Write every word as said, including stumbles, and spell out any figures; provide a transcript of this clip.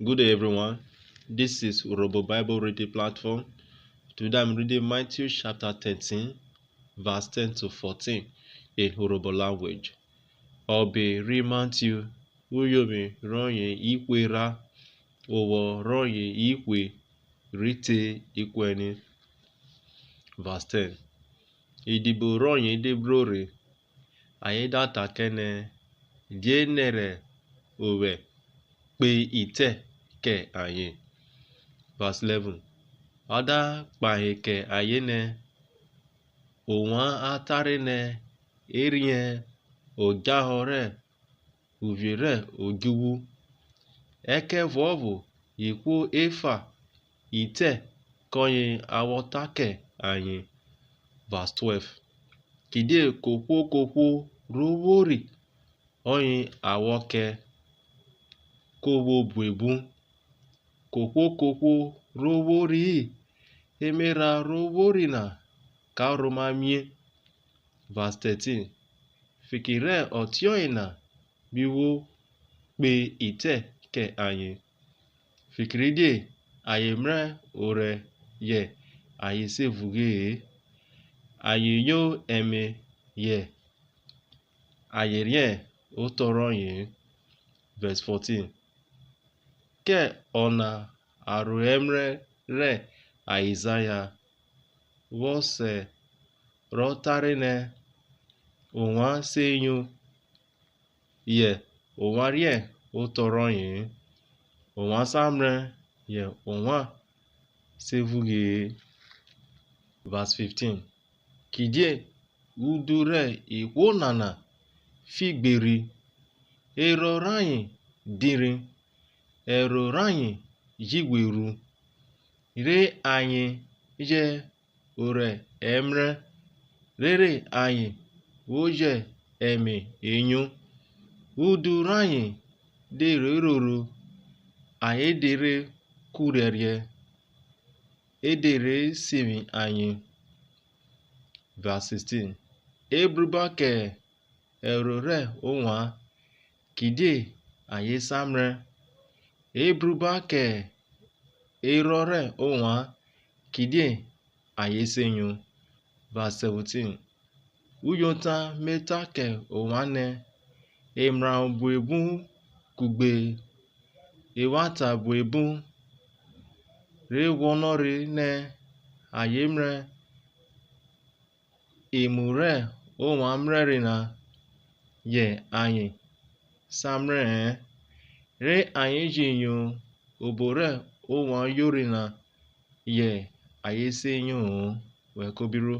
Good day, everyone. This is Urhobo Bible Reading Platform. Today I'm reading Matthew chapter thirteen, verse ten to fourteen in Urhobo language. Ọbe ri Matthew, uyovwi rọye ihwe erha, owọ rọye ihwe rhi te ihwe ẹne. Verse ten. Idibo rọye de bro rhe, ayen da ta kẹ nẹ, Die nẹrhẹ ovwẹ kpe itẹ kẹ ayen? Verse eleven. Ọ da kpahe kẹ ayen nẹ, Ovwan a tare nẹ e riẹn odjahọ rẹ uvie rẹ odjuvwu, ẹkẹvuọvo ihwo efa itẹ kọye a vwọ ta kẹ ayen. Verse twelve. Kidie kohwo kohwo ro vwori, ọye a vwọ kẹ, ko vwo buebun. Kohwo kohwo ro vwori-i, emerha ro vwori na ka rhoma mie. Verse thirteen. Fikirẹ ọtiọyena mi vwo kpe itẹ kẹ ayen, fikiridie ayen mrẹ orẹ yẹ ayen se vughe-e, ayen nyo ẹme yẹ ayen riẹn otọ rọye-e. Verse fourteen. Kẹ ọna aroẹmrẹ rẹ Aizaya vwọ sẹ rọ tare nẹ, Ovwan se nyo, yẹ ovwan riẹn otọ rọye-e, ovwan sa mrẹ, yẹ ovwan se vughe-e. Verse fifteen. Kidie udu rẹ ihwo nana figberi, erhọ rayen dirin, ẹro rayen ji ghwe ru, re ayen jẹ orẹ ẹmrẹ, rere ayen vwo jẹ ẹme enyo. Udu rayen de rhe roro, ayen de rhe kurhẹriẹ, e de rhe sivwi ayen. Verse sixteen. E bruba kẹ ẹro rẹ ovwan, kidie ayen sa mrẹ. E bruba kẹ erhọ rẹ ovwan, kidie ayen se nyo. Verse seventeen. Uyota me ta kẹ ovwan nẹ, emraro buebun kugbe evwata buebun re guọnọre nẹ ayen mrẹ emu rẹ ovwan mrẹre na, yẹ ayen sa mrẹ-ẹ, re ayen ji nyo oborẹ ovwan yori na, yẹ ayen se nyo-o. Wẹ kobiruo.